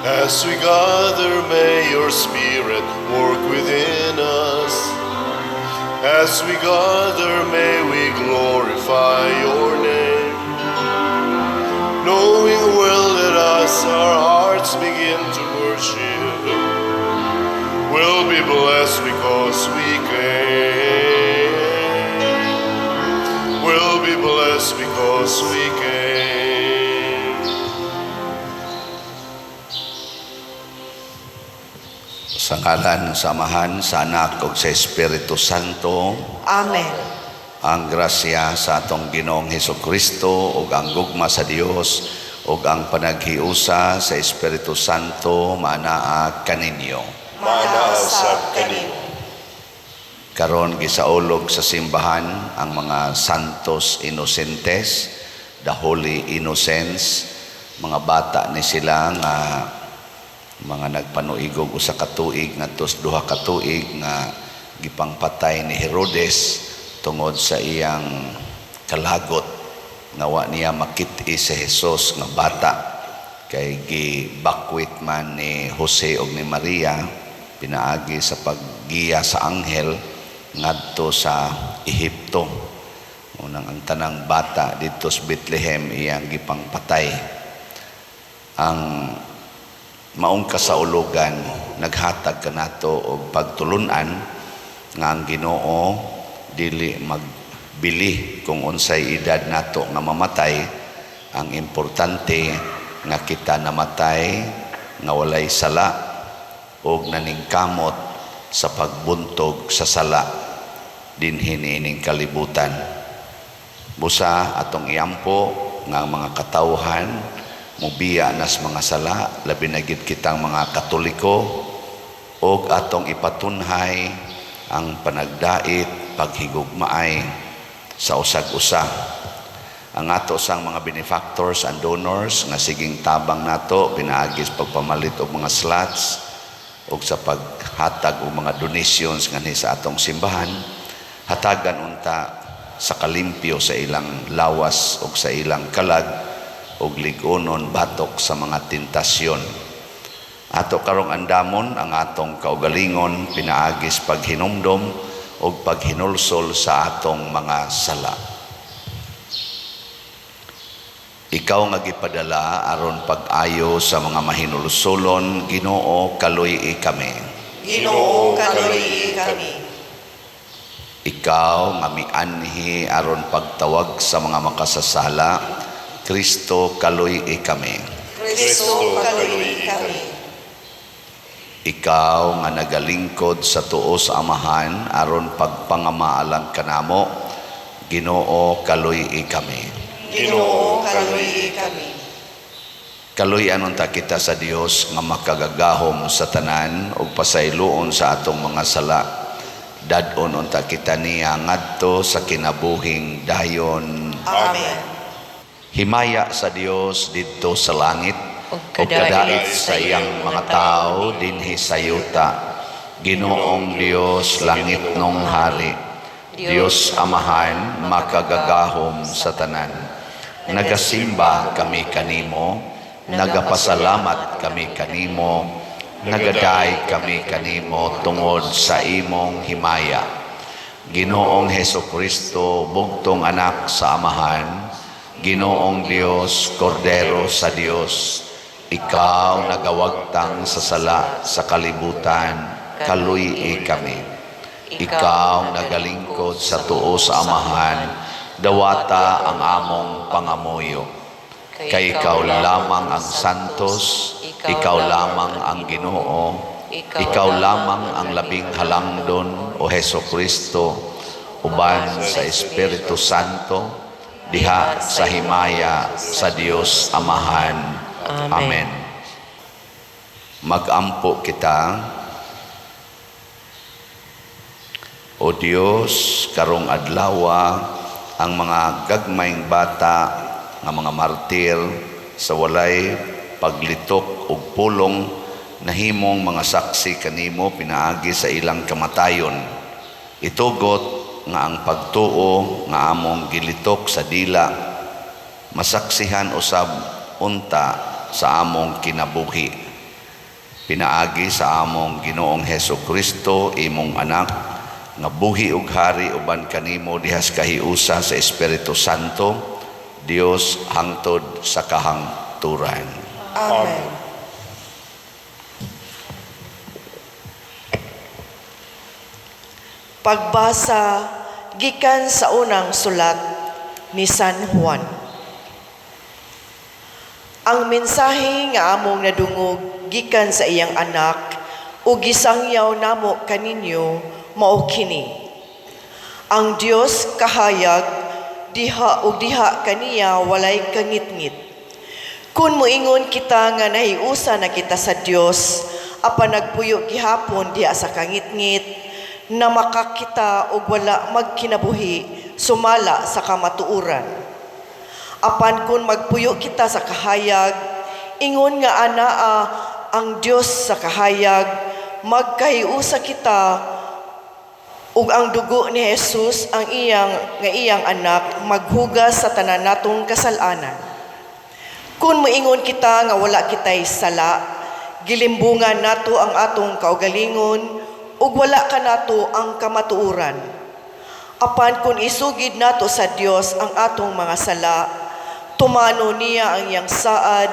As we gather, may your Spirit work within us. As we gather, may we glorify your name. Knowing well that as our hearts begin to worship, we'll be blessed because we came. We'll be blessed because we came. Sa ngalan sa Amahan, sa Anak ug sa Espiritu Santo. Amen. Ang grasya sa atong Ginoong Hesus Kristo ug ang gugma sa Dios ug ang panaghiusa sa Espiritu Santo maanaa kaninyo. Maanaa sab kanimo. Karon gisaulog sa simbahan ang mga Santos Inocentes, the Holy Innocents, mga bata ni sila nga mga nagpanuigog 1 ka tuig ngadto sa 2 ka tuig nga gipangpatay ni Herodes tungod sa iyang kalagot nga wa niya makit-i si Jesus nga bata kay gibakwit man ni Jose ug ni Maria pinaagi sa paggiya sa anghel ngadto sa Ehipto. Unang ang tanang bata didto sa Bethlehem iyang gipangpatay. Ang maong kasaulugan naghatag kanato og pagtulunan nga ang Ginoo dili magbili kung unsay edad nato nga mamatay. Ang importante nga kita namatay nga walay sala og naningkamot sa pagbuntog sa sala dinhi niining kalibutan. Busa atong iampo nga ang mga katawhan mubiya nas mga sala, labi na gid kitang mga Katoliko, og atong ipatunhay ang panagdait, paghigugmaay sa usag-usa. Ang ato sang mga benefactors and donors nga siging tabang nato pinaagi sa pagpamalit og mga slots og sa paghatag og mga donations nganhi sa atong simbahan, hatagan unta sa kalimpyo sa ilang lawas og sa ilang kalag og lig-unon batok sa mga tentasyon. Ato karong andamon ang atong kaugalingon pinaagi sa paghinumdom og paghinulsol sa atong mga sala. Ikaw nga gipadala aron pag-ayo sa mga mahinulsolon, Ginoo, kaluy-i kami. Ginoo, kaluy-i kami. Ikaw nga mianhi aron pagtawag sa mga makasasala, Kristo, kaluy-i kami. Kristo, kaluy-i kami. Ikaw nga nagalingkod sa tuo sa Amahan aron pagpangamaalang kanamo, Ginoo, kaluy-i kami. Ginoo, kaluy-i kami. Kaluy-an unta kita sa Dios nga makagagahom sa tanan ug pasayloon sa atong mga sala. Dad-on unta kita niya ngadto sa kinabuhing dayon. Amen. Himaya sa Dios didto sa langit ug ug kadait sa iyang mga tao dinhi sa yuta. Ginoong Dios, langitnong hari, Dios Amahan, makagagahom sa tanan. Nagasimba kami kanimo, nagapasalamat kami kanimo, nagaday kami kanimo tungod sa imong himaya. Ginoong Heso Kristo, bugtong anak sa Amahan, Ginoong Dios, Kordero sa Dios, ikaw nagawagtang sa sala sa kalibutan, kaluy-i kami. Ikaw nagalingkod sa tuo sa Amahan, dawata ang among pangamuyo. Kay ikaw lamang ang santos, ikaw lamang ang Ginoo, ikaw lamang ang labing halangdon, o Heso Kristo, uban sa Espiritu Santo, diha sa himaya sa Dios Amahan. Amen. Amen. Magampo kita. O Dios, karong adlawa ang mga gagmayng bata nga mga martir sa walay paglitok ug pulong nahimong mga saksi kanimo pinaagi sa ilang kamatayon. Itugot nga ang pagtuo nga among gilitok sa dila masaksihan usab unta sa among kinabuhi. Pinaagi sa among Ginoong Heso Kristo, imong anak, nga buhi ug hari uban kanimo dihas kahiusa sa Espiritu Santo, Dios hangtod sa kahangturan. Amen. Pagbasa gikan sa unang sulat ni San Juan. Ang mensahe nga among nadungog gikan sa iyang anak ug gisangyaw namo kaninyo mao kini. Ang Dios kahayag diha ug diha kaniya walay kangitngit. Kun moingon kita nga nahiusa na kita sa Dios apan nagpuyo gihapon diha sa kangitngit, na makakita og wala magkinabuhi sumala sa kamatuoran. Apan kun magpuyo kita sa kahayag, ingon nga anaa ang Dios sa kahayag, magkahiusa kita ug ang dugo ni Jesus ang iyang nga iyang anak maghugas sa tanan natong kasalanan. Kun moingon kita nga wala kitay sala, gilimbungan nato ang atong kaugalingon ug wala kanato ang kamatuoran. Apan kun isugid nato sa Dios ang atong mga sala, tumano niya ang iyang saad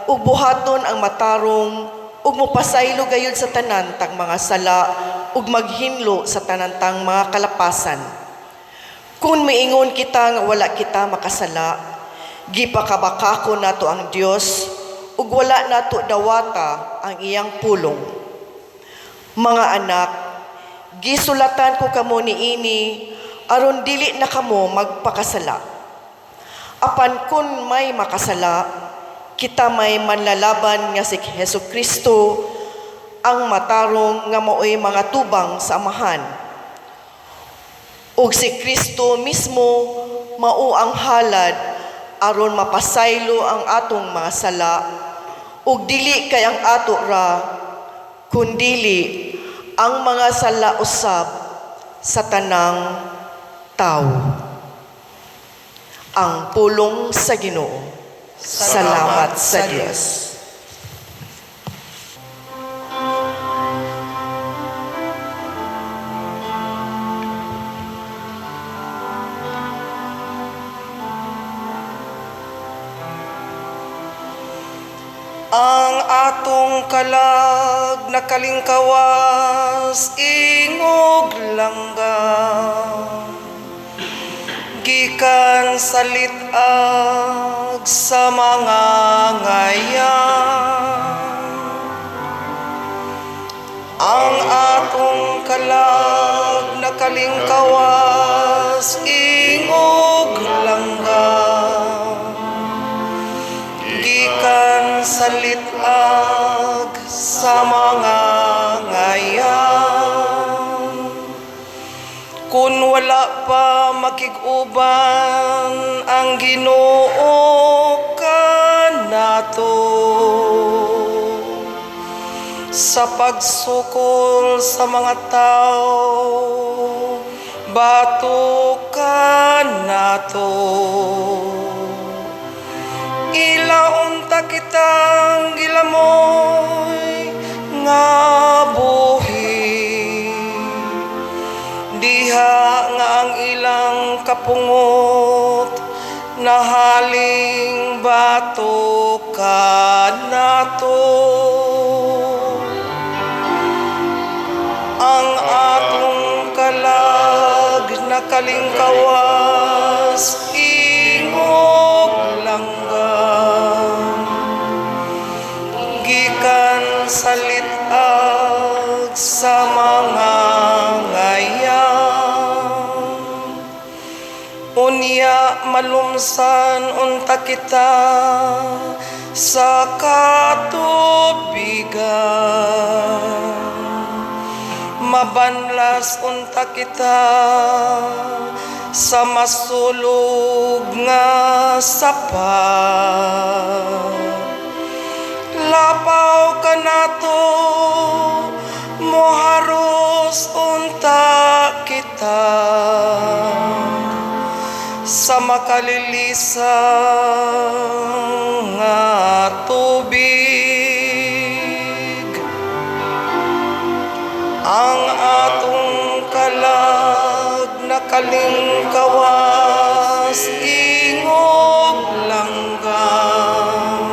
ug buhaton ang matarong ug mopasaylo gayud sa tanan tang mga sala ug maghinlo sa tanan tang mga kalapasan. Kun miingon kita nga wala kita makasala, gipakabakako nato ang Dios ug wala nato dawata ang iyang pulong. Mga anak, gisulatan ko kamo niini aron dili na kamo magpakasala. Apan kun may makasala, kita may manlalaban nga si Hesus Kristo, ang matarong nga maoy mga tubang sa Amahan. Ug si Kristo mismo mao ang halad aron mapasaylo ang atong mga sala, ug dili kay ang ato ra, kundili ang mga sala usab sa tanang tawo. Ang pulong sa Ginoo. Salamat sa Dios. Ang atong kalag nakalingkawas ingog langgam, gikan sa lit-ag sa mga ngayan. Ang atong kalag nakalingkawas ingog langgam, gikan sa lit-ag sa mga ngayan. Kun wala pa makig-uban ang Ginoo kanato sa pagsukol sa mga tao, bato kanato. Ilaunta kitang gilamoy nga buhi, diha nga ang ilang kapungot nahaling bato kanato. Ang atong kalag nakalingkawas ingog langgam, gikan sa lit-ag sa mga ngayan. Unya malumsan unta kita sa katubigan, mabanlas unta kita sa masulog nga sapa. Lapaw kanato, moharos unta kita sa makalilisan nga tubig. nakalingkawas ingog langgam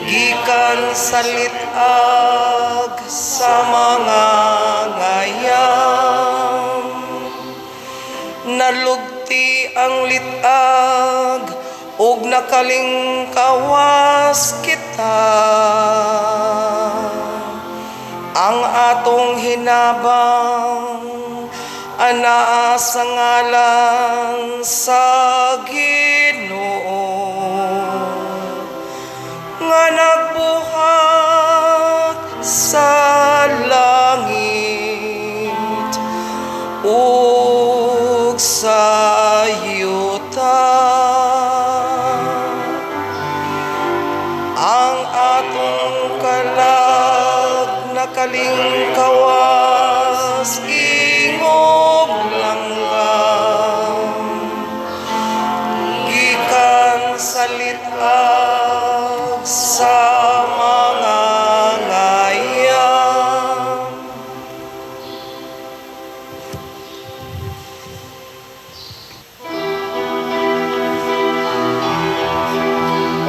gikan sa lit-ag sa mga ngayam. Nalugti ang lit-ag ug nakalingkawas kita. Ang atong hinabang anaa sa ngalan sa Ginoo nga nagbuhat sa langit ug sa yuta. Ang atong kalag nakalingkawas ingog langgam gikan sa lit-ag sa mga ngayam.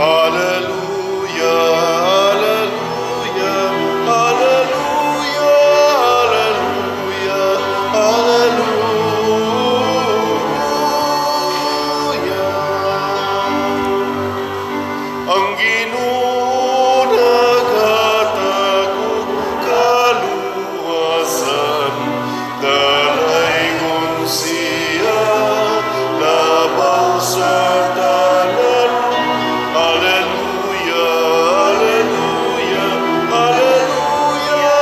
Alleluia, alleluia, alleluia, alleluia, alleluia. Ang Ginoo naghatag og kaluwasan, dalaygon siya labaw sa tanan. Alleluia, alleluia, alleluia,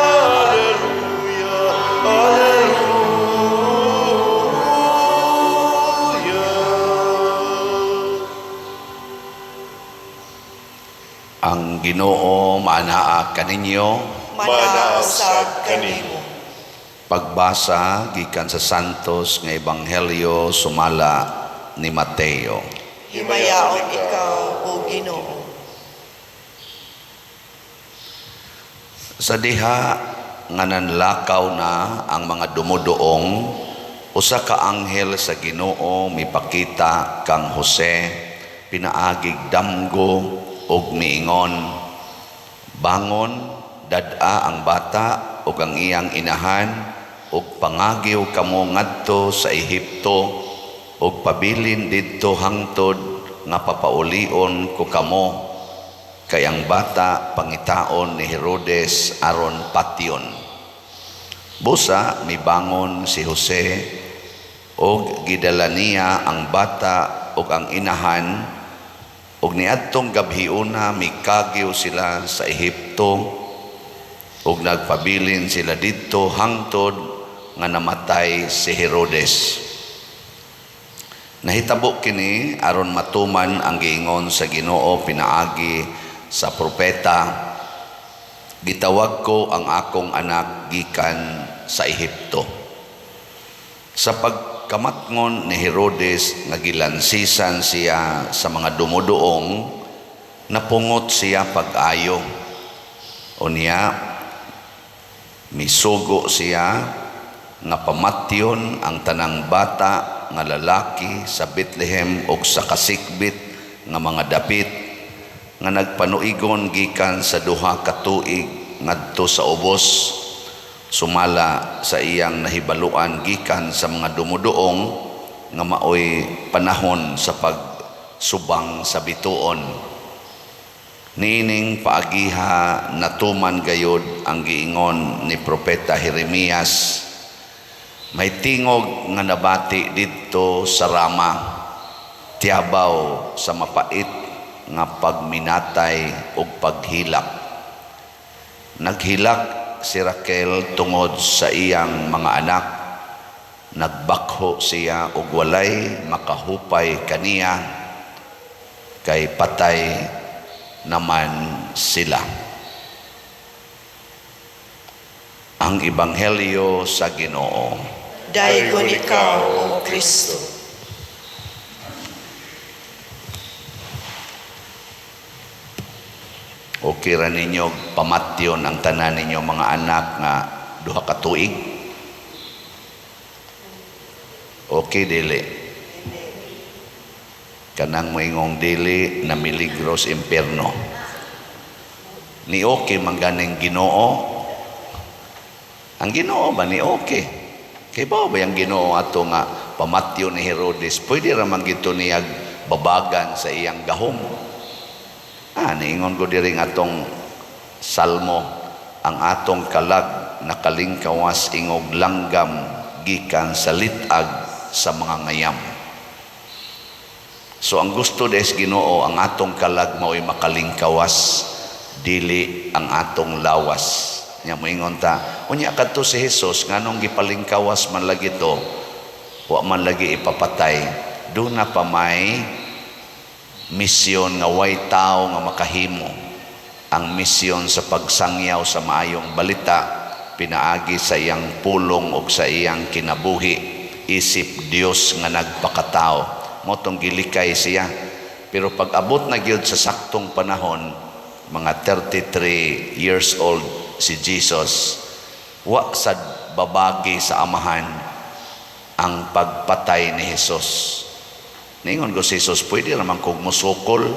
alleluia, alleluia. Ang Ginoo maanaa kaninyo. Manaa usab kanimo. Pagbasa gikan sa Santos nga Ebanghelyo sumala ni Mateo. Himayaon ikaw, O Ginoo. Sa diha nga nanlakaw na ang mga dumuduong, usa ka anghel sa Ginoo mipakita kang Jose pinaagig damgo ug miingon, "Bangon, dad-a ang bata ug ang iyang inahan ug pangagiw kamo ngadto sa Ehipto ug pabilin didto hangtod nga papaulion ko kamo, kay ang bata pangitaon ni Herodes aron patyon." Busa mibangon si Jose ug gidala niya ang bata ug ang inahan, ug niadtong gabhiuna mikagiw sila sa Ehipto ug nagpabilin sila didto hangtod nga namatay si Herodes. Nahitabo kini aron matuman ang giingon sa Ginoo pinaagi sa propeta, "Gitawag ko ang akong anak gikan sa Ehipto." Sa pagkamatngon ni Herodes nga gilansisan siya sa mga dumuduong, napungot siya pag-ayo. Unya misugo siya nga pamatyon ang tanang bata nga lalaki sa Bethlehem ug sa kasikbit nga mga dapit nga nagpanuigon gikan sa 2 ka tuig ngadto sa ubos, sumala sa iyang nahibaluan gikan sa mga dumuduong nga maoy panahon sa pagsubang sa bituon. Niining paagiha natuman gayod ang giingon ni Propeta Jeremias, "May tingog nga nabati didto sa Rama, tiyabaw sa mapait nga pagminatay ug paghilak. Naghilak si Raquel tungod sa iyang mga anak, nagbakho siya ug walay makahupay kaniya, kay patay naman sila." Ang Ebanghelyo sa Ginoo. Daygon ikaw, O Kristo. Okay ra ninyo pamatyon ang tanan ninyo mga anak nga 2 ka tuig. Okay, dili? Kanang moingong dili, namiligro sa impierno. Ni okay man ganing Ginoo. Ang Ginoo ba ni okay? Kay ba ba yung Ginoo ato nga pamatyo ni Herodes, pwede ra man gito niyag babagan sa iyang gahom. Ah, niingon ko diri nga atong salmo, ang atong kalag nakalingkawas ingog langgam gikan sa lit-ag sa mga ngayam. So ang gusto des Ginoo, ang atong kalag mao'y makalingkawas, dili ang atong lawas. Nya moingon ta, unya kadto si Jesus, nganong gipalingkawas man lagi to, wa man lagi ipapatay? Duna pa may misyon nga way tao nga makahimo, ang misyon sa pagsangyaw sa maayong balita pinaagi sa iyang pulong ug sa iyang kinabuhi isip Dios nga nagpakatao. Mao tong gilikay siya. Pero pag abot na gyud sa saktong panahon, mga 33 years old si Jesus, wa sad babagi sa Amahan ang pagpatay ni Jesus. Ningon ko si Jesus, pwede raman kog mosukol,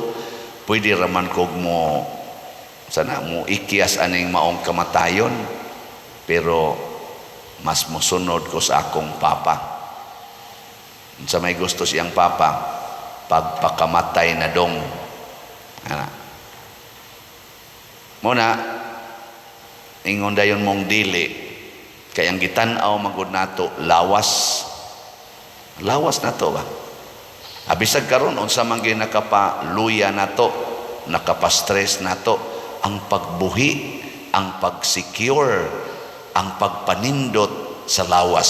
pwede raman kog mo sana mo ikyas aning maong kamatayon, pero mas mosunod ko sa akong Papa. Sa may gusto siyang Papa, pagpakamatay na dong. Ana. Muna, ingon dayon mong dili, kay ang gitan-aw magud nato lawas. Lawas nato ba? Abisag karon, unsa man gyud nakapaluya nato, nakapa-stress nato, ang pagbuhi, ang pag-secure, ang pagpanindot sa lawas.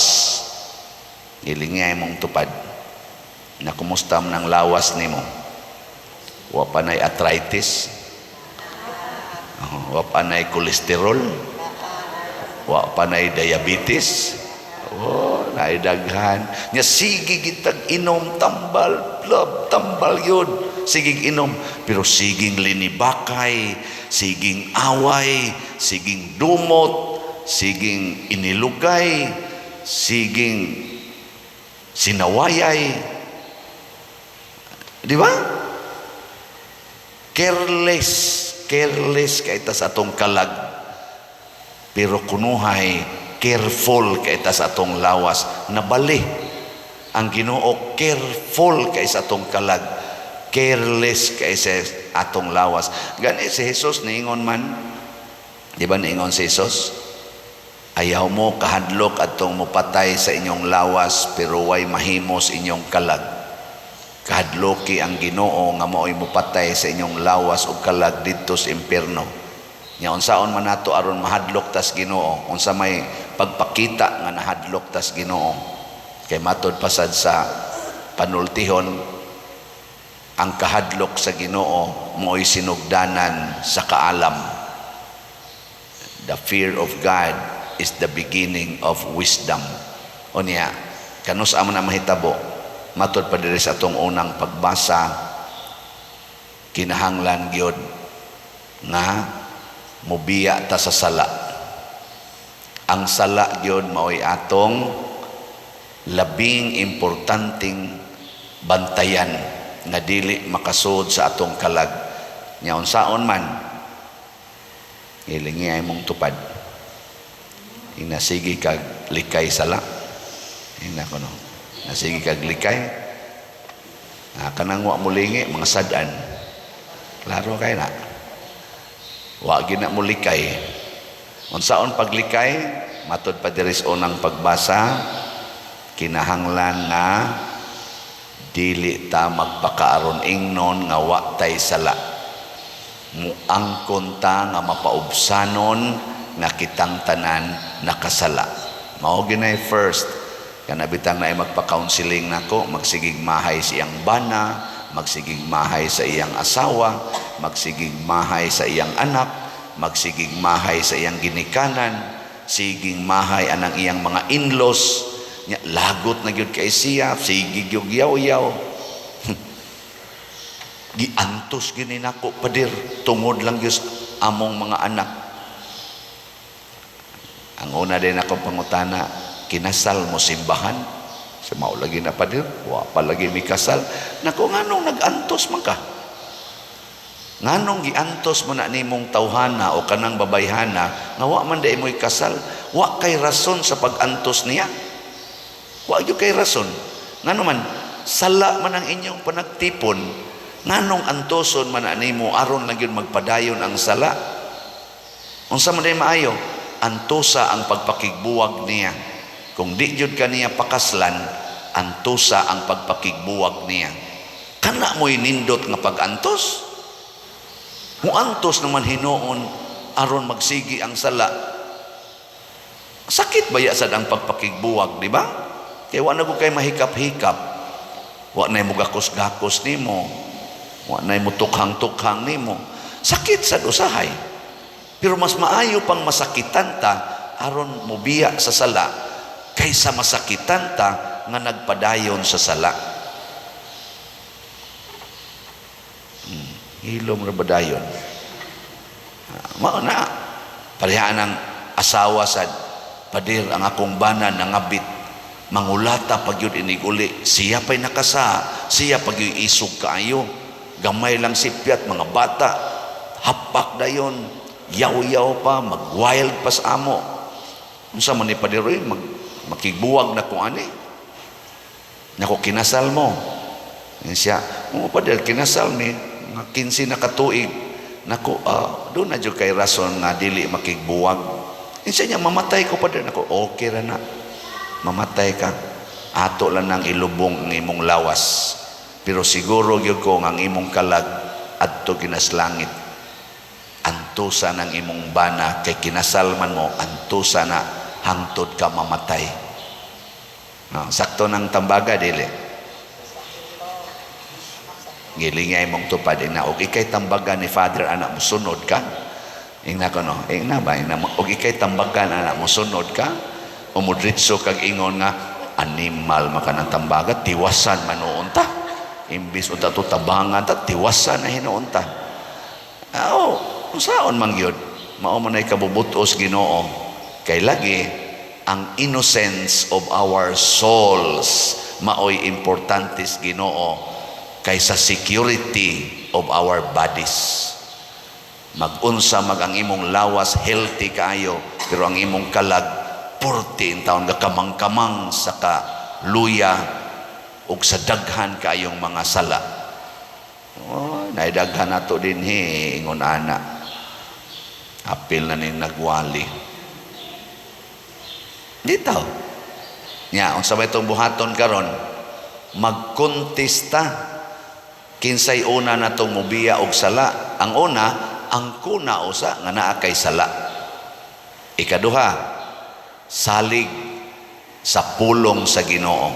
Gilingay mong tupad. Na kumusta man ang lawas nimo? Wa pa nay arthritis? Oh, wa pa nay kolesterol? Wa pa nay diabetes? Oh, naidaghan. Nya sige gitag inom tambal, plub, tambal yun. Sigig inom, pero siging linibakay, siging away, siging dumot, siging inilugay, siging sinawayay. Di ba? Careless, careless kay ta sa atong kalag. Pero kunuhay, careful kay ta sa atong lawas. Nabali ang Ginoo, careful kay sa atong kalag. Careless kay sa atong lawas. Gani si Jesus niingon man, di ba niingon si Jesus? Ayaw mo kahadlok atong mopatay sa inyong lawas pero way mahimo sa inyong kalag. Kahadloki ang Ginoo nga mao'y mopatay sa inyong lawas ug kalag didto sa impierno. Nya unsaon man nato aron mahadlok tas Ginoo? Unsa may pagpakita nga nahadlok tas Ginoo? Kay matod pasad sa panultihon, ang kahadlok sa Ginoo mo'y sinugdanan sa kaalam. The fear of God is the beginning of wisdom. Unya, kanus amo na mahitabo? Matod pa diri sa atong unang pagbasa, kinahanglan gyud nga mubiya ta sa sala. Ang sala gyud mao'y atong labing importanteng bantayan nga dili makasud sa atong kalag. Nya unsaon man, hilingi ay mong tupad. Inasigi kag likay sala. Ina ko no. Nasigi kag likay. Ah, kanang wa mo lingi, mga sad-an. Klaro kay na. Wa gina mo likay. Unsaon paglikay? Matod pa diri sa unang pagbasa, kinahanglan nga dili ta magpakaaron ingnon nga wa tay sala. Muangkon ta nga mapaubsanon nga kitang tanan nakasala. Mao ginay first. Kana bitang naay magpa-counseling nako, magsigig mahay sa iyang bana, magsigig mahay sa iyang asawa, magsigig mahay sa iyang anak, magsigig mahay sa iyang ginikanan, siging mahay anang iyang mga in-laws. Nya lagot na gyud kay siya, sige gyud yaw-yaw. Giantos gini nako, pader, tungod lang gyud among mga anak. Ang una din ako pangutana, kinasal mo simbahan? Sa mao lagi na, pader, wa pa lagi mi kasal. Nako, nganong nag-antos man ka? Nganong giantos mo na nimong tawhana o kanang babayhana nga wa man diay mo'y kasal? Wa kay rason sa pag-antos niya. Wa gyud kay rason. Ngano man sala man ang inyong panagtipon, nganong antoson man na nimo aron lang gyud magpadayon ang sala? Unsa man diay maayo? Antosa ang pagpakigbuwag niya. Kung di gyud kaniya pakaslan, antosa ang pagpakigbuwag niya. Kana mo'y nindot nga pag-antos. Muantos naman hinuon aron magsigi ang sala. Sakit baya sad ang pagpakigbuwag, di ba? Kaya wa na ko kay mahikap-hikap. Wa na mo gakos-gakos nimo. Wa na mo tukhang-tukhang nimo. Sakit sad usahay. Pero mas maayo pang masakitan ta aron mobiya sa sala kaysa masakitan ta nga nagpadayon sa sala. Hilom ra ba dayon? Mao na. Parehaan ang asawa sa pader, ang akong bana nangabit. Mangulata pag yun inig uli. Siya pa'y nakasa, siya pag yun isog kaayo. Gamay lang sipyat, mga bata. Hapak dayon, yaw-yaw pa, mag-wild pa sa amo. Unsa man ni pader, oy, makigbuwag na kung ani. Nako, kinasal mo. Yan siya, mo pader, kinasal mi, mga 15 na katuig. Nako, doon na dyan kay rason nga dili makigbuwag. Insa niya, mamatay ko pader. Nako, okay ra na. Mamatay ka. Ato lang nang ilubong ang imong lawas. Pero siguro gyud ko nga ang imong kalag adto ginaslangit. Antusa ng imong bana kay kinasal man mo, antusa na hangtod ka mamatay. No, sakto ng tambaga dili. Gilingay mong tupad ina og ikay tambagan ni Father anak mo sunod ka. Ingna ko no, ingna ba ingna mo og ikay tambagan anak mo sunod ka. Umudritso kag ingon nga animal maka ng tambaga, tiwasan manuon ta. Imbis unta to tabangan ta, tiwasan na hinuon ta. Aw, unsaon man gyud? Mao man ay kabubutos Ginoo. Kay lagi ang innocence of our souls maoy importante sa Ginoo kaysa security of our bodies. Magunsa mag ang imong lawas healthy kaayo, pero ang imong kalag purti in taon ka kamang-kamang sa ka luya ug sa daghan kaayong mga sala. Oh, naidaghan nato dinhi ingon ana. Apil na ning nagwali. Dito. Nya, unsa ba itong buhaton karon? Magkontesta kinsay una natong mobiya og sala. Ang una, ang kuna usa nga naa kay sala. Ikaduha, salig sa pulong sa Ginoo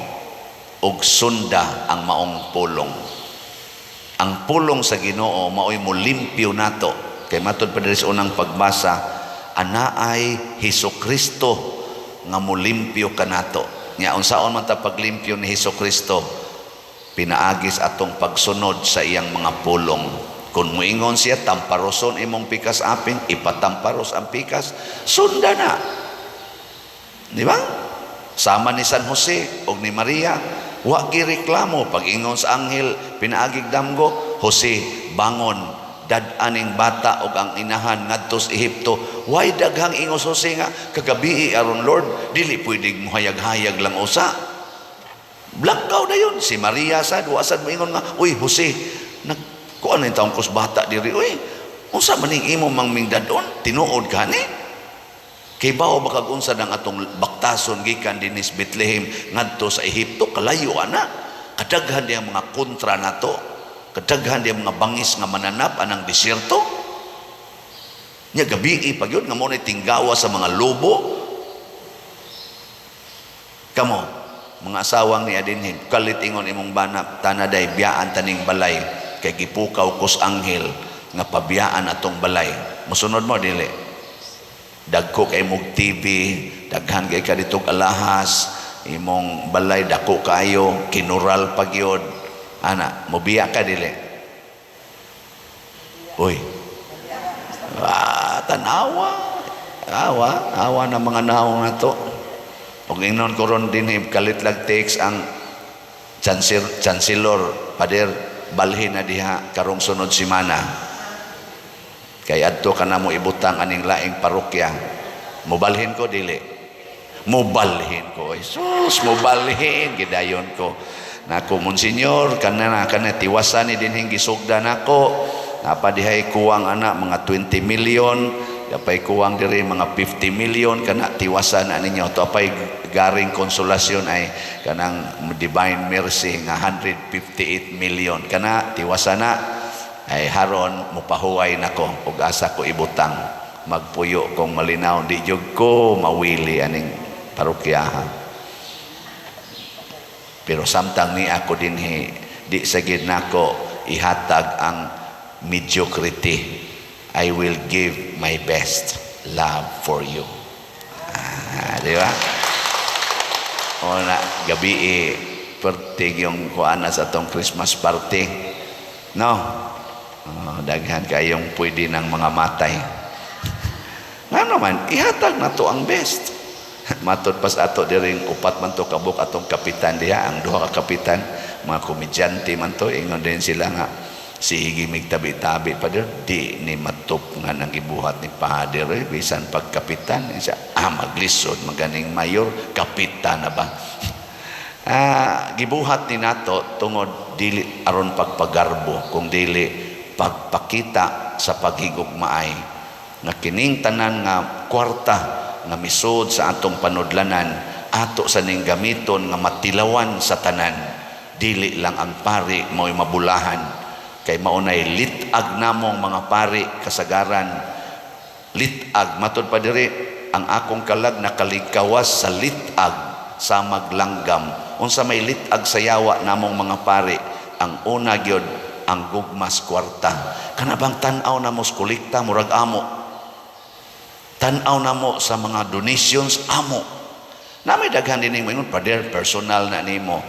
ug sunda ang maong pulong. Ang pulong sa Ginoo maoy molimpyo nato. Kay matud pa diri sa unang pagbasa, anaay Hesukristo nga molimpyo kanato. Nya unsaon man ta paglimpyo ni Hesukristo? Pinaagis atong pagsunod sa iyang mga pulong. Kung muingon siya, tamparoson imong pikas aping, ipatamparos ang pikas, sunda na. Di ba? Sama ni San Jose og ni Maria, wa gireklamo pag ingon sa anghel pinaagig damgo, "Jose, bangon, dad-aning bata og ang inahan ngadto sa Ehipto." Way daghang ingos Jose nga kagabii aron Lord, dili pwedeng muhayag-hayag lang usa. Blackout na yun. Si Maria sad, wa sad moingon nga, "Uy, Jose, nag kuan na taong kus bata diri, uy. Unsa man ning imo mang mingdadon? Tinuod ka ni?" Kay bao ba kag unsa ang atong baktason gikan dinis Bethlehem ngadto sa Ehipto, kalayo ana. Kadaghan diya mga kontra nato. Kadaghan diya mga bangis nga mananap anang desierto. Nya gabii pag yun nga mo na tinggawa sa mga lobo. Kamo, mga asawang ni adinhin, kalit ingon imong bana, "Tanaday, biyaan taning balay kay gipukaw kos anghel nga pabiyaan atong balay." Mosunod mo dili? Dagko kay mog TV, daghan kay kaditog alahas, imong balay dako kaayo, kinural pa gyud. Ana, mobiya ka dili? Uy. Ah, tanawa. Awa, awa na mga naong nato. Og ingnon ko ron dinhi, kalit lag text ang chancellor, "Pader, balhin na diha karong sunod semana. Kay adto ka na mo ibutang aning laing parokya." Mobalhin ko, dili? Mobalhin ko. Ay, sus, mobalhin gidayon ko. Nako, Monsignor, kana na kana tiwasan ni dinhing gisugda nako. Napa dihay kuwang ana mga 20 million, dapay kuwang diri mga 50 million, kana tiwasan na ninyo. To apay garing konsolasyon ay kanang Divine Mercy nga 158 million. Kana tiwasan na ay haron mupahuway nako ug asa ko ibutang, magpuyo kong malinaw, di jud ko mawili aning parokyaha. Pero samtang ni ako dinhi, di sa gid nako ihatag ang mediocrity. I will give my best love for you. Ah, di ba? O na gabi eh, pertig yung kuana sa atong Christmas party, no? Oh, daghan kayong pwede ng mga matay. Nga naman, ihatag na to ang best. Matod pas ato diring upat man to kabuk atong kapitan diha, ang duha ka kapitan, mga komedyante man to, ingon din sila nga, sige mig tabi-tabi pa di ni matup nga nang gibuhat ni Father eh, bisan pagkapitan siya, ah, maglisod maganing mayor, kapitan na ba? Ah, gibuhat ni nato tungod dili aron pagpagarbo, kung dili pagpakita sa paghigugmaay nga kining tanan nga kwarta nga misud sa atong panudlanan, ato sa ning gamiton nga matilawan sa tanan, dili lang ang pari mao'y mabulahan, kay mao nay lit-ag namong mga pari kasagaran. Lit-ag, matud pa diri, ang akong kalag nakaligkawas sa lit-ag sa maglanggam. Unsa may lit-ag sa yawa namong mga pari? Ang una gyud, ang gugmas kwarta. Kana bang tan-aw namo sa kolekta, murag amo. Tan-aw namo sa mga donations, amo. Namay daghan din mo ingon, "Pader, personal na nimo."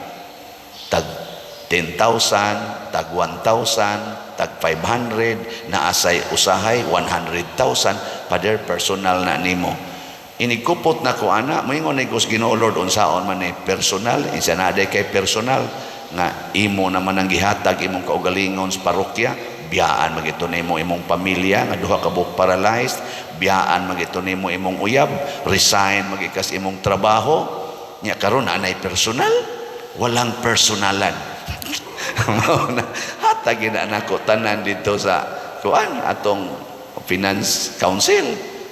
Tag 10,000, tag 1,000, tag 500, naasay usahay 100,000, "Pader, personal na nimo." Inigkupot na ko ana, moingon ni Gus Ginoo, "Lord, unsaon man ni personal?" Insa na kay personal nga imo naman ang gihatag imong kaugalingon sa parokya, biyaan magito nimo imong pamilya nga duha ka buok paralyzed, biyaan magito nimo imong uyab, resign magikas imong trabaho, nya karon anay personal? Walang personalan. Mao na hatagin na nako tanan dito sa kuan, atong finance council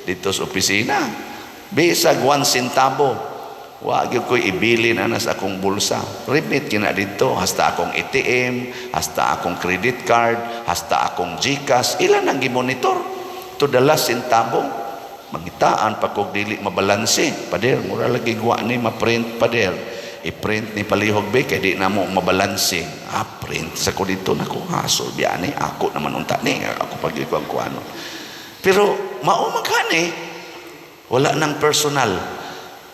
dito sa opisina. Bisag 1 centavo wa gyud ko'y ibilin ana sa akong bulsa. Remit kina dito, hasta akong ATM, hasta akong credit card, hasta akong GCash, ilan ang gimonitor to the last centavo. Mangitaan pa kog dili mabalanse. "Pader, mura lagi gwa ni ma-print, pader. I-print ni palihog be kay di na mo mabalanse." Ah, print sa ko dito nako, hasol biya ni ako naman unta ni ako pag ang kuano. Pero mao man kani, wala nang personal.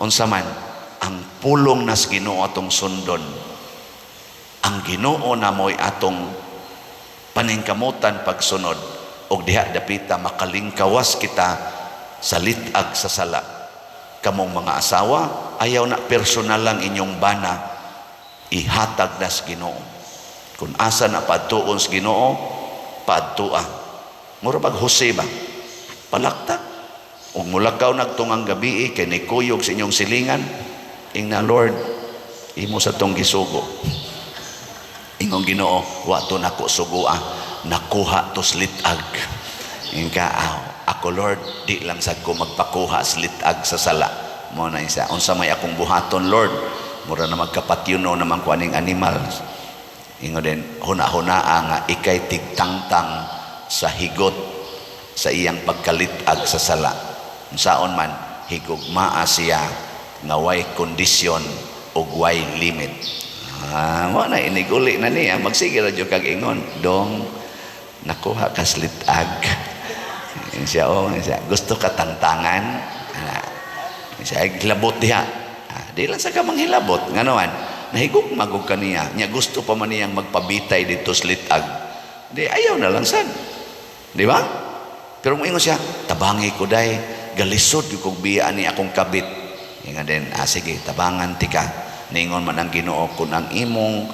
Unsa man ang pulong nas Ginoo atong sundon. Ang Ginoo na mo'y atong paningkamutan pagsunod og diha dapita makalingkawas kita sa lit-ag sa sala. Kamong mga asawa, ayaw na personal lang inyong bana, ihatag na sa Ginoo. Kung asa na padtuon sa Ginoo, padtua. Mura bag Jose ba? Palakta. Ug mulakaw nagtungang gabi kay nikuyog sa inyong silingan, ingna, "Lord, imo sa tong gisugo." Ingong Ginoo, "Wa to nako sugua, nakuha to litag." Ingka, "Aw, ako Lord, di lang sad ko magpakuha sa litag sa sala." Mo na isa, "Unsa may akong buhaton, Lord? Mura na magkapatyuno naman ko aning animal." Ingon din, huna-hunaa nga ikay tigtangtang sa higot sa iyang pagkalitag sa sala. Unsaon man, higugmaa siya nga way kondisyon ug way limit. Ah, mo na iniguli na niya, magsige ra jud kag ingon, "Dong, nakuha ka litag." Siya, oh, siya, "Gusto ka tangtangan?" Ah, siya, "Hilabot diha." Ah, di lang sa ka manghilabot. Nga naman, nahigugma magug kaniya. Nya gusto pa man niyang magpabitay dito sa litag. Di, ayaw na lang sad. Di ba? Pero moingon siya, "Tabangi ko day, galisod yung kong biya ni akong kabit." Inga din, ah, sige, tabangan tika. Ningon man ang Ginoo, kung ang imong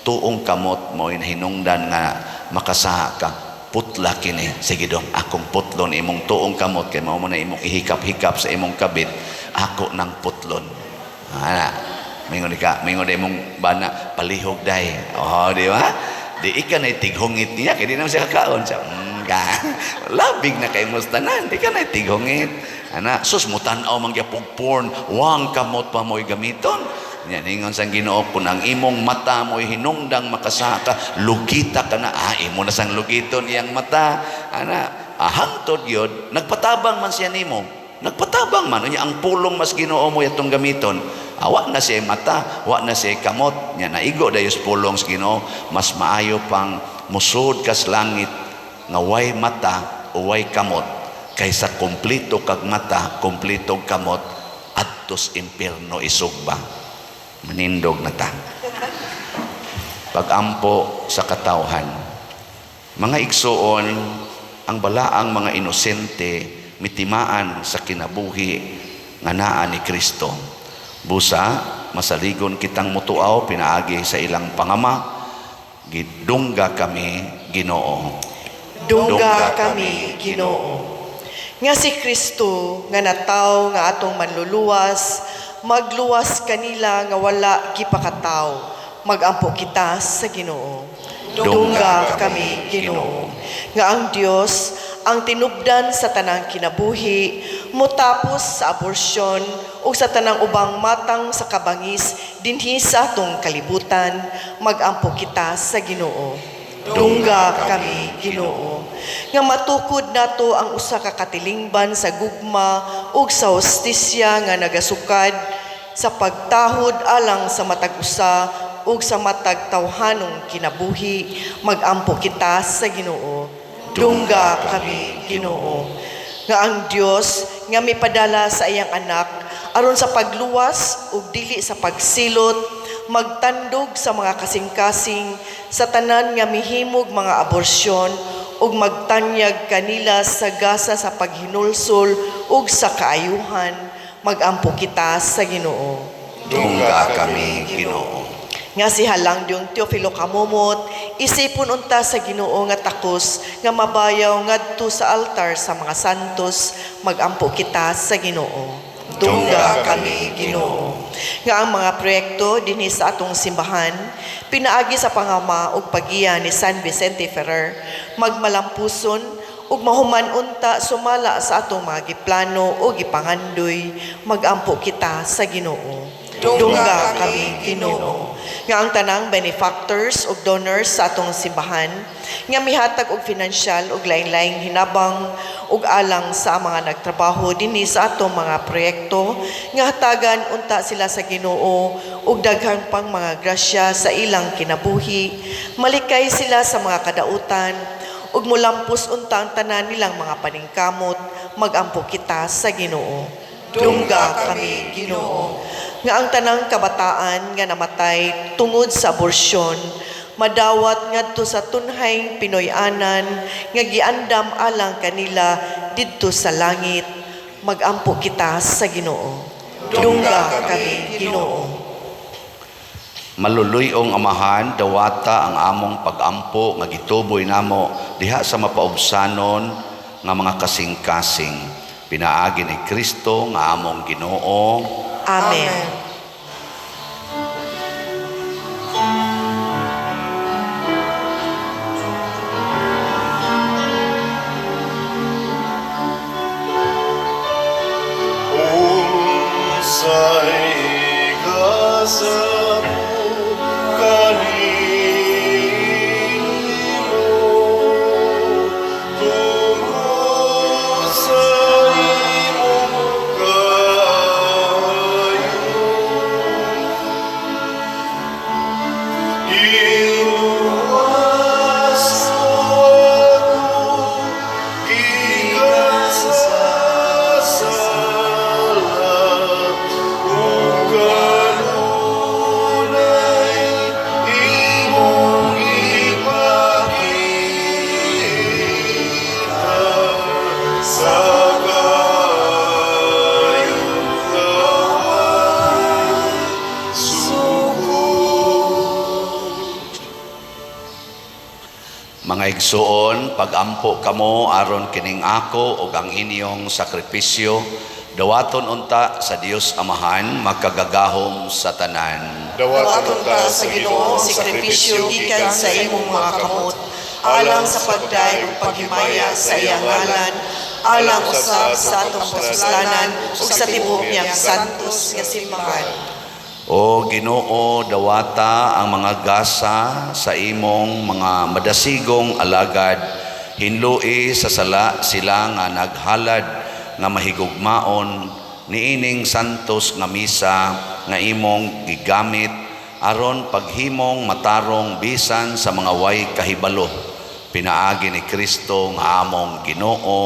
tuong kamot mo hinungdan nga makasaha ka, putla kini. Sige dong, akong putlon imong tuong kamot kay mao man na imong ihikap-hikap sa imong kabit, ako nang putlon. Ana, mingon ka, mingon imong bana, palihog day. Oh, di ba? Di ika na tighungit niya kay di naman siya kakaon siya. Ka. Labig na kay tanan, di ka na tighungit. Ana, sus mutan-aw man gyapog porn, wang kamot pa mo'y gamiton. Nya ningon sang Ginoo, kung ang imong mata mo'y hinungdang makasaka, lugita ka na, ah, imo na sang lugiton iyang mata. Ana, ah, hangtod yun, nagpatabang man siya nimo. Nagpatabang man unya ang pulong mas Ginoo mo yatong gamiton. Ah, wa na siya mata, wa na siya kamot. Nya naigo dayos pulong sa Ginoo, mas maayo pang musud kas langit nga way mata o way kamot kaysa kompleto kag mata, kompleto kamot adtos impierno isugba. Manindog na ta. Pagampo sa katawhan. Mga igsuon, ang balaang mga inosente mitimaan sa kinabuhi nga naa ni Kristo. Busa, masaligon kitang mutuaw pinaagi sa ilang pangama, gidungga kami Ginoo. Dungga kami, Ginoo. Nga si Kristo nga nataw nga atong manluluwas, magluwas kanila nga wala gipakataw. Magampo kita sa Ginoo. Dungga kami, Ginoo. Nga ang Dios ang tinubdan sa tanang kinabuhi, mutapos sa aborsyon ug sa tanang ubang matang sa kabangis dinhi sa atong kalibutan, magampo kita sa Ginoo. Dungga kami, Ginoo. Nga matukod nato ang usa ka katilingban sa gugma ug sa hustisya nga nagasukad sa pagtahod alang sa matag usa ug sa matag tawhanong kinabuhi, magampo kita sa Ginoo. Dungga kami, Ginoo. Nga ang Dios nga mipadala sa iyang anak aron sa pagluwas ug dili sa pagsilot, magtandog sa mga kasing-kasing sa tanan nga mihimog mga aborsyon ug magtanyag kanila sa gasa sa paghinulsol ug sa kaayuhan, magampo kita sa Ginoo. Dungga kami, Ginoo. Nga si Halangdyong Teofilo Camomot, isipon unta sa Ginoo nga takos nga mabayaw ngadto sa altar sa mga santos, magampo kita sa Ginoo. Dungga kami, Ginoo. Nga ang mga proyekto dinhi sa atong simbahan, pinaagi sa pangama ug pagiya ni San Vicente Ferrer, magmalampuson ug mahuman unta sumala sa atong mga giplano o gipangandoy, magampo kita sa Ginoo. Dungga kami, Ginoo. Nga ang tanang benefactors ug donors sa atong simbahan nga mihatag og financial ug lain-laing hinabang ug alang sa mga nagtrabaho dinhi sa atong mga proyekto, nga hatagan unta sila sa Ginoo ug daghan pang mga grasya sa ilang kinabuhi, malikay sila sa mga kadautan ug mulampos unta ang tanan nilang mga paningkamot, magampo kita sa Ginoo. Dungga kami, Ginoo. Nga ang tanang kabataan nga namatay tungod sa aborsyon, madawat ngadto sa tunhayng Pinoy-anan nga giandam alang kanila didto sa langit, magampo kita sa Ginoo. Dungga kami, Ginoo. Maluluyong Amahan, dawata ang among pagampo nga gituboy namo diha sa mapaubsanon nga mga kasing-kasing. Pinaagi ni Kristo nga among Ginoo. Amen. Unsay kasabot kanimo tungod sa imong kaayo? Giluwas mo ako gikan sa sala ug Mga igsuon, pagampo kamo aron kining ako ug ang inyong sakripisyo dawaton unta sa Dios Amahan makagagahom sa tanan. Dawaton Dawaton ta sa Ginoo ang sakripisyo gikan sa imong mga kamot, alang sa pagdayeg ug paghimaya sa iyang ngalan, alang usab sa atong kapuslanan ug sa tibuok niyang santos nga simbahan. O Ginoo, dawata ang mga gasa sa imong mga madasigong alagad. Hinlui sa sala sila nga naghalad nga mahigugmaon niining santos nga misa nga imong gigamit aron paghimong matarong bisan sa mga way kahibalo. Pinaagi ni Kristo nga among Ginoo.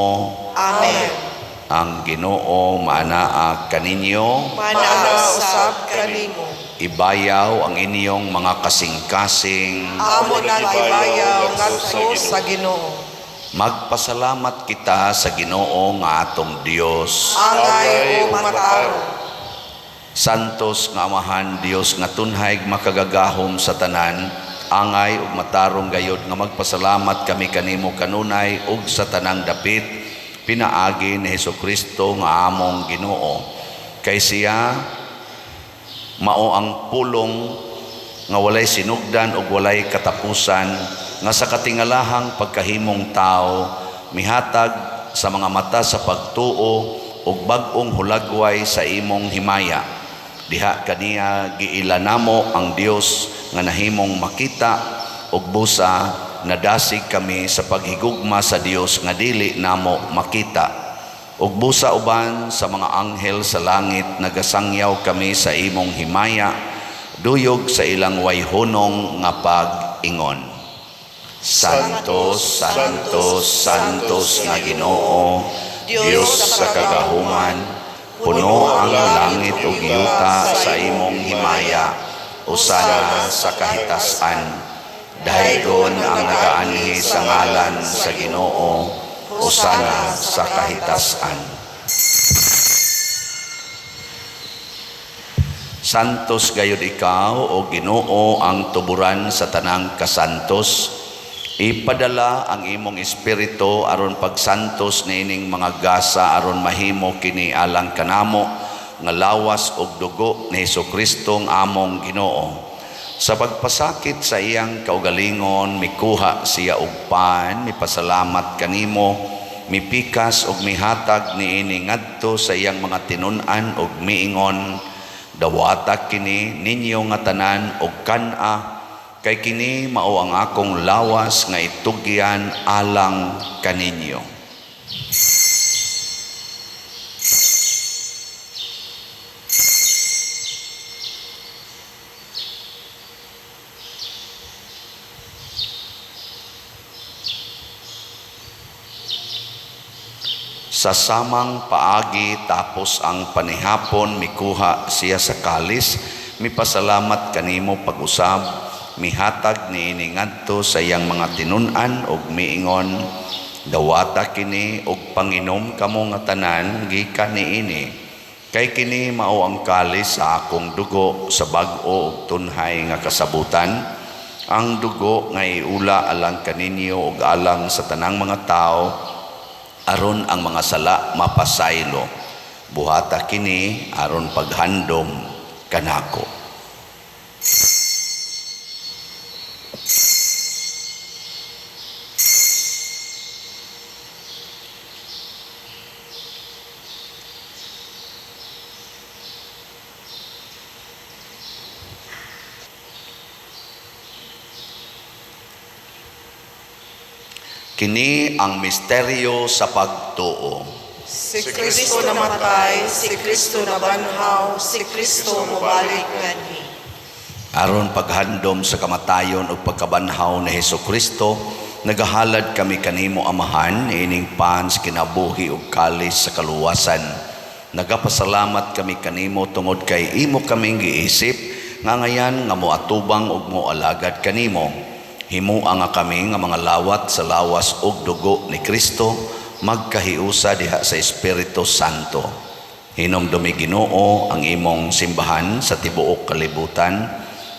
Amen. Ang Ginoo maanaa kaninyo. Maanaa Maanaa usab usab kanimo. Ibayaw ang inyong mga kasing-kasing. Amo na ibayaw ngadto sa Ginoo. Magpasalamat kita sa Ginoo nga atong Dios. Angay ug matarong. Santos nga Amahan, Dios nga tunhay makagagahom sa tanan, angay ug matarong gayod nga magpasalamat kami kanimo kanunay ug sa tanang dapit pinaagi ni Hesukristo nga among Ginoo. Kay siya mao ang pulong nga walay sinugdan ug walay katapusan nga sa katingalahang pagkahimong tao mihatag sa mga mata sa pagtuo ug bag-ong hulagway sa imong himaya. Diha kaniya giila namo ang Dios nga nahimong makita ug busa nadasig kami sa paghigugma sa Dios nga dili namo makita. Ug busa uban sa mga anghel sa langit nagasangyaw kami sa imong himaya, duyog sa ilang wayhunong nga pag-ingon. Santos, Santos, Santos nga Ginoo, Dios sa kagahuman, puno ang langit ug yuta sa imong himaya, usana sa kahitasan. Daygon ang nagaanhi sa ngalan sa Ginoo, usana sa kahitasan. Santos gayud ikaw o Ginoo ang tuburan sa tanang kasantos. Ipadala ang imong espiritu aron pagsantos niining mga gasa aron mahimo kini alang kanamo nga lawas ug dugo ni Hesukristo ang among Ginoo. Sa pagpasakit sa iyang kaugalingon, mikuha siya og pan, mipasalamat kanimo, mipikas ug mihatag niini ngadto sa iyang mga tinun-an ug miingon, dawata kini ninyo nga tanan og kan-a, kay kini mao ang akong lawas nga itugyan alang kaninyo. Sa samang paagi tapos ang panihapon, mikuha siya sa kalis, mipasalamat kanimo pag-usab, mihatag niini ngadto sa iyang mga tinun-an ug miingon, dawata kini ug panginom kamo nga tanan gikan niini, kay kini mao ang kalis sa akong dugo sa bag-o ug tunhay nga kasabutan, ang dugo nga iula alang kaninyo ug alang sa tanang mga tawo aron ang mga sala mapasaylo. Buhata kini aron paghandom kanako. Kini ang misteryo sa pagtuo. Si Kristo namatay, si Kristo nabanhaw, si Kristo mobalik nganhi. Aron paghandom sa kamatayon ug pagkabanhaw ni Hesukristo, nagahalad kami kanimo Amahan ining pan sa kinabuhi ug kalis sa kaluwasan. Nagapasalamat kami kanimo tungod kay imo kaming giisip nga ngayan nga moatubang ug moalagad kanimo. Himua nga kami nga mga lawat sa lawas ug dugo ni Kristo magkahiusa diha sa Espiritu Santo. Hinumdumi Ginoo ang imong simbahan sa tibuok kalibutan.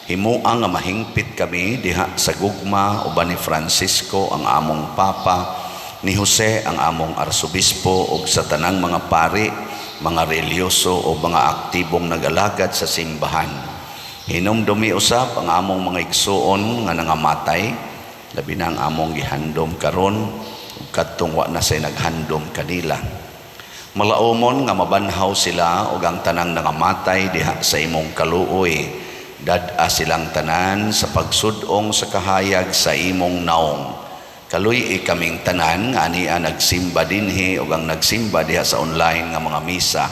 Himua nga mahingpit kami diha sa gugma uban ni Francisco ang among Papa, ni Jose ang among Arsobispo ug sa tanang mga pari, mga relihiyoso o mga aktibong nagalagad sa simbahan. Hinumdumi usab ang among mga igsuon nga nangamatay, labi na ang among gihandom karon ug kadtong wa na say naghandom kanila. Malaumon nga mabanhaw sila ug ang tanang nangamatay diha sa imong kaluoy. Dad-a silang tanan sa pagsud-ong sa kahayag sa imong naong. Kaluy-i kaming tanan nga ania nagsimba dinhi ug ang nagsimba diha sa online nga mga misa.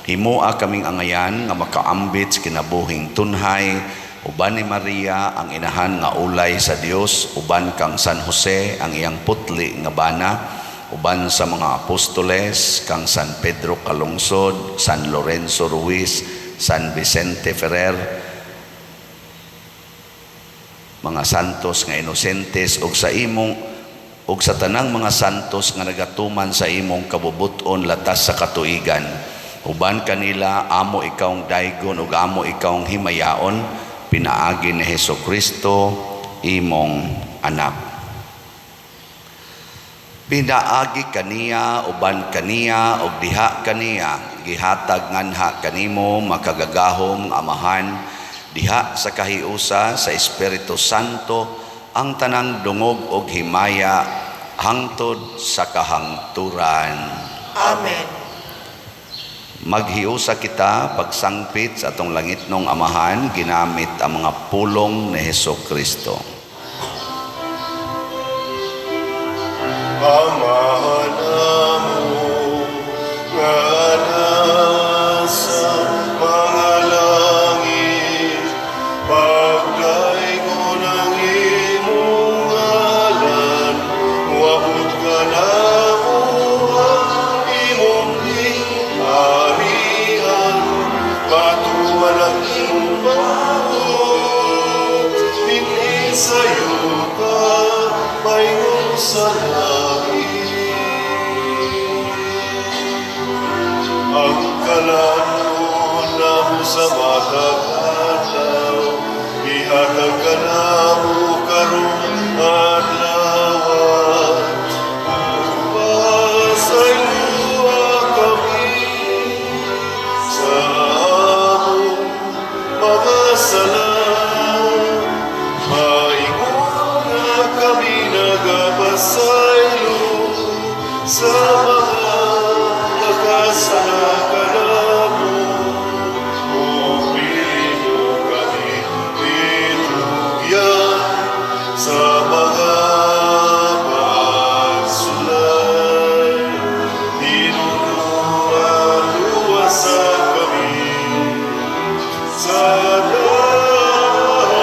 Himua kaming angayan nga makaambit sa kinabuhing tunhay uban ni Maria ang inahan nga ulay sa Dios, uban kang San Jose ang iyang putli nga bana, uban sa mga apostoles kang San Pedro Calungsod, San Lorenzo Ruiz, San Vicente Ferrer, mga santos nga inosentes ug sa imong ug sa tanang mga santos nga nagatuman sa imong kabubut-on latas sa katuigan. Uban kanila amo ikawng daygon ug amo ikawng himayaon pinaagi ni Hesus Kristo, imong anak. Pinaagi kaniya, uban kaniya ug diha kaniya, gihatag nganha kanimo, makagagahom Amahan, diha sa kahiusa sa Espiritu Santo, ang tanang dungog ug himaya hangtod sa kahangturan. Amen. Maghiusa kita pagsangpit sa atong langitnong Amahan ginamit ang mga pulong ni Hesus Kristo. Amahan namo nga nasa mga langit, pagdaygon ang imong ngalan, moabot kanamo ang imong gingharian, matuman ang imong buot, dinhi sa yuta, paingon sa langit. Ang kalan-on namo sa matag adlaw, ihatag kanamo karong adlaw. Ug pasayloa kami sa among mga sala, maingon nga kami nagapasaylo sa mga nakasala kanamo. Ug dili mo kami itugyan sa mga pagsulay. Tinuod, luwasa kami sa dautan.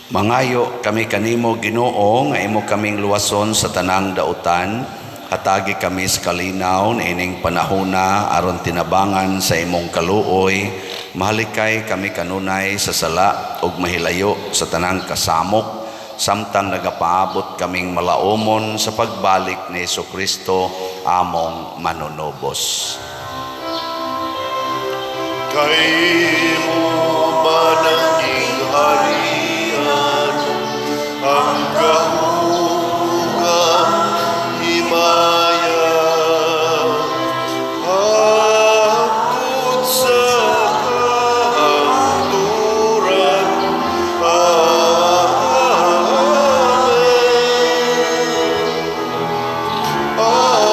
Mangayo kami kanimo, Ginoo, nga imo kaming luwason sa tanang dautan. Hatagi kami sa kalinaw niining panahona aron tinabangan sa imong kaluoy, mahalikay kami kanunay sa sala ug mahilayo sa tanang kasamok samtang nagapaabot kaming malaumon sa pagbalik ni Kristo among manunubos. Kay imo man ang gingharian, ang gahom, ang himaya, hangtod sa kahangturan. Amen. Amen.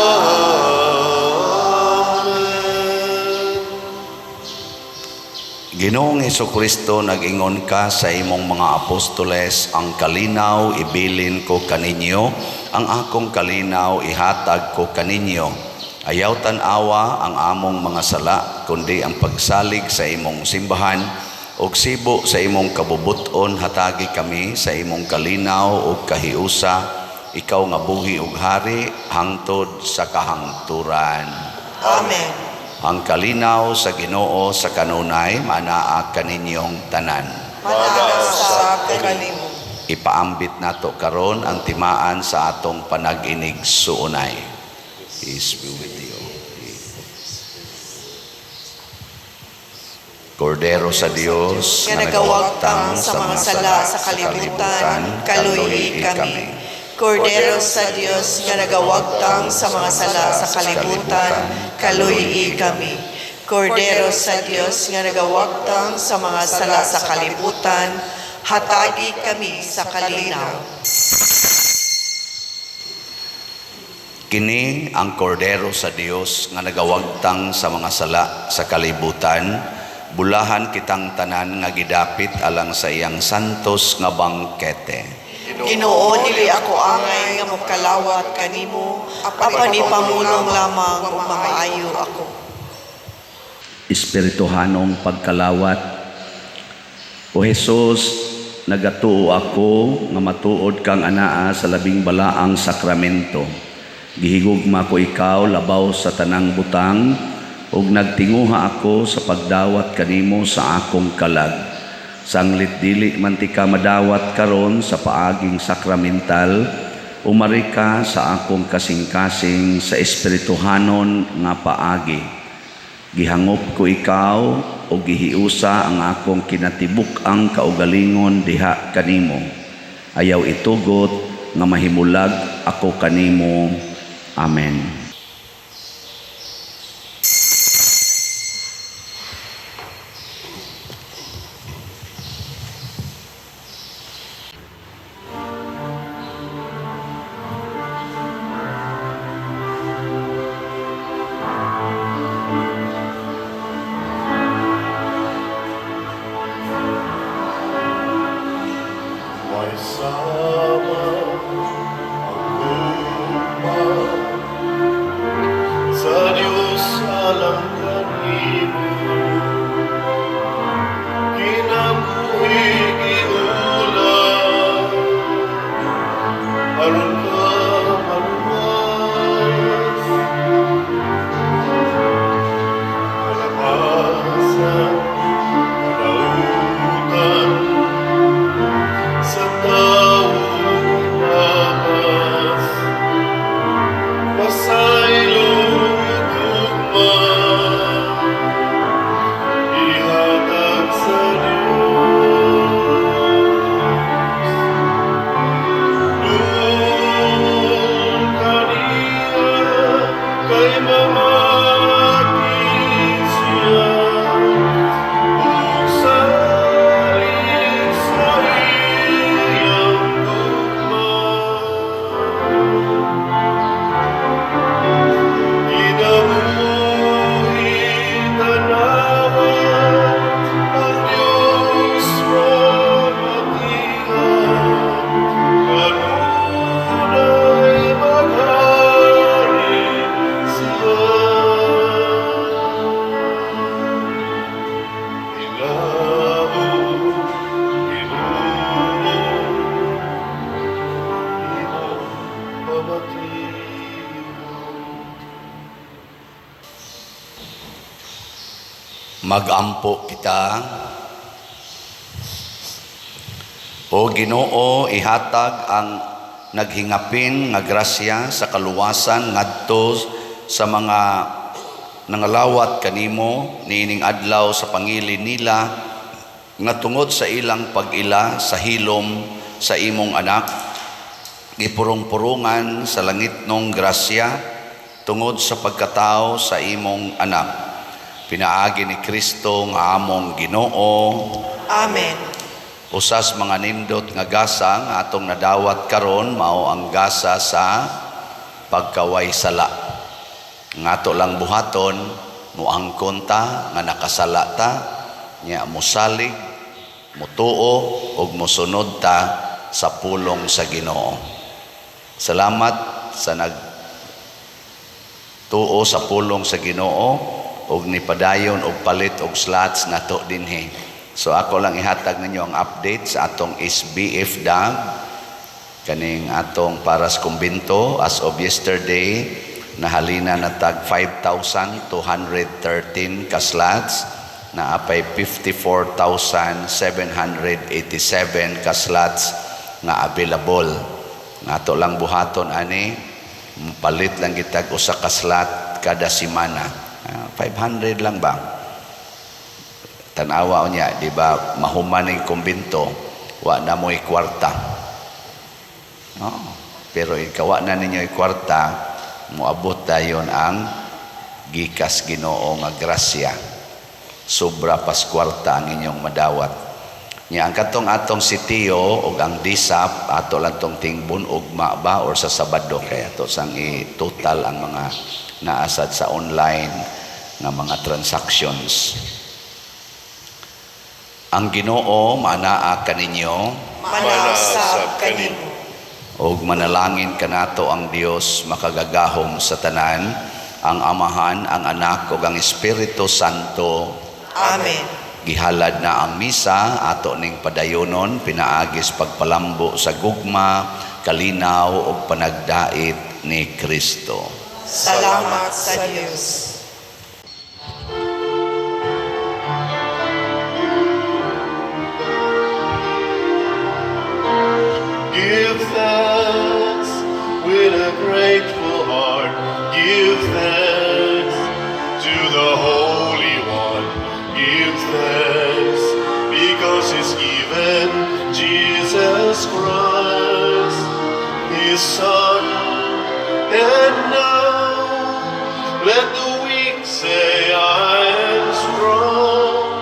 Ginoong Kristo, nag-ingon ka sa imong mga apostoles, "Ang kalinaw ibilin ko kaninyo, ang akong kalinaw ihatag ko kaninyo." Ayaw tan-awa ang among mga sala, kundi ang pagsalig sa imong simbahan, ug sibo sa imong kabubuton hatagi kami sa imong kalinaw ug kahiusa, ikaw nga buhi ug hari hangtod sa kahangturan. Amen. Ang kalinaw sa Ginoo sa kanunay manaa kaninyong tanan. Manaa sa kanimo. Ipaambit nato karon ang timaan sa atong panag-inig suunay. Peace be with you. Kordero sa Dios nga nagawagtang sa mga sala sa kalibutan, kaluyi kami. Kordero sa Dios nga nagawagtang sa mga sala sa kalibutan, kaluyi kami. Kordero sa Dios nga nagawagtang sa mga sala sa kalibutan, hatagi kami sa kalinaw. Kini ang Kordero sa Dios nga nagawagtang sa mga sala sa kalibutan, bulahan kitang tanan nga gidapit alang sa iyang santos nga bangkete. Ginoo, dili ako angay nga mokalawat kanimo, apan ipamulong lamang ug mamaayo ako. Espirituhanong pagkalawat. O Hesus, nagatuo ako nga matuod kang anaa sa labing balaang sakramento. Gihigugma ko ikaw labaw sa tanang butang ug nagtinguha ako sa pagdawat kanimo sa akong kalag. Sanglit dili man ti ka madawat karon sa paaging sakramental, umari ka sa akong kasing-kasing sa espirituhanon nga paagi. Gihangop ko ikaw o gihiusa ang akong kinatibuk-ang kaugalingon diha kanimo. Ayaw itugot nga mahimulag ako kanimo. Amen. May sama ang gugma sa Diyos alang kanimo, kinabuhi giulam aron ka maluwas. Kalabasan, kalautan sa tao ipabas, pasaylo gugma, ihatag sa Diyos. Doon kaniya kay mamati siya, ug salig sa iyang gugma. Kinabuhi tanawan ang Diyos mamatian, kanunay maghari siya. Ilaw, Ginoo, imong pamatian. Magampo kita. O Ginoo, ihatag ang naghingapin nga grasya sa kaluwasan ngadto sa mga nangalawat kanimo niining adlaw sa pangili nila nga tungod sa ilang pag-ila sa hilom sa imong anak, gipurong-purungan sa langitnong grasya tungod sa pagkatao sa imong anak. Pinaagi ni Kristo nga among Ginoo. Amen. Usas mga nindot nga gasa nga atong nadawat karon mao ang gasa sa pagkaway sala. Nga ato lang buhaton, moangkon ta nga nakasala ta, nya mosalig, motuo ug mosunod ta sa pulong sa Ginoo. Salamat sa nagtuo sa pulong sa Ginoo ug nipadayon og palit og slots nato dinhi. So ako lang ihatag ninyo ang update sa atong SBF DAG kaning atong para sa kumbinto. As of yesterday, nahalina na tag 5,213 ka slots, naa pay 54,787 ka slots nga available. Nga ato lang buhaton ani, palit lang gitag usa ka slot kada semana. 500 lang ba? Tanawa niya, di ba, mahuman ning kumbento, wa na mo'y kwarta. No? Pero ikawa na ninyo kwarta, moabot dayon ang gikas Ginoo nga grasya. Sobra pas kwarta ang inyong madawat. Nya ang katong atong sitio ug ang DSAP, ato lang tong tingbon ugma ba or sa Sabado, kay ato sang i-total ang mga naasad sa online nga mga transactions. Ang Ginoo maanaa kaninyo. Manausab kanimo. Ug manalangin kanato ang Dios makagagahom sa tanan, ang Amahan, ang Anak ug ang Espiritu Santo. Amen. Gihalad na ang misa, ato ning padayonon pinaagis pagpalambo sa gugma, kalinaw ug panagdait ni Kristo. Salamat sa Dios. Give thanks with a grateful heart. Give thanks to the Holy One. Give thanks because He's given Jesus Christ, His Son. And now let the weak say, "I am strong."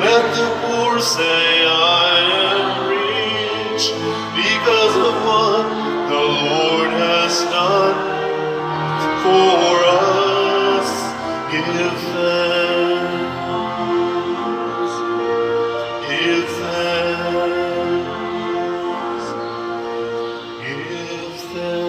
Let the poor say, "I am rich," because of what the Lord has done for us. Give thanks, give thanks, give thanks.